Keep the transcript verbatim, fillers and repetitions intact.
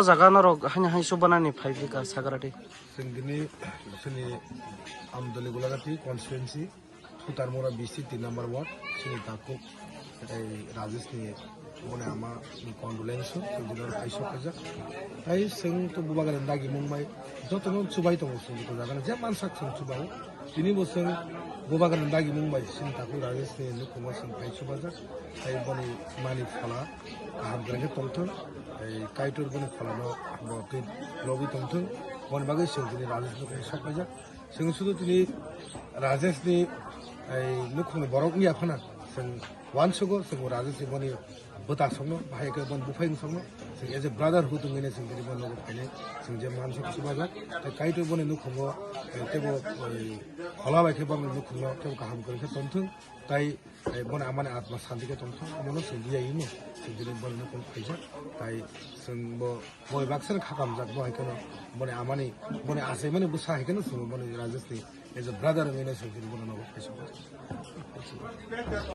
O jaga norok haino hai subanani phai phi ka Sagarati. Chwng tini chini Amdoli Gulagati constituency, Thutarmura B C three number ward, chini takhuk, ei Rajesh ni boni ama ni condolence, chwng tini oro phai sok khaijak. Tai chwng to bubagra dagi mung bai, joto no chubai tongo chwng to jaga je mansak chwng chubai. Tini bo chwng bubagra dagi mung bai, chini takhuk Rajesh ni nukhungo chwng phai chubajak. Tai boni mani phola kaham kwrwi khe tongthung, ei Kaitor boni pholano bo twi lobwi tongthung, boni bagwi chwng tini Rajesh nukhung sok khaijak. Chwng sudu tini Rajesh ni ei nukhungni borok wngya phano chwng uansugo, chwng Rajesh ni boni bwta songno, bahai khe boni buphai songno, chwng as a brotherhood wngwi chwng tini boni nogo phainai, chwng je mansuk chubajak, tei Kaitor boni nukhungo, ei teibo ei phola bai khe boni nukhungo teibo kaham kwrwi khe tongthung, tai Ai, boni amani atma santi khe tongthung, omono chwng diya imo, chwng tini boni nukhung phaijak, tai chwng bo, boi baksa khakamjak bo hai kheno, boni amani, boni achaimani bwsa hai kheno chwng boni Rajesh ni as a brother wngwi no chwng tini bono nogo phaisok.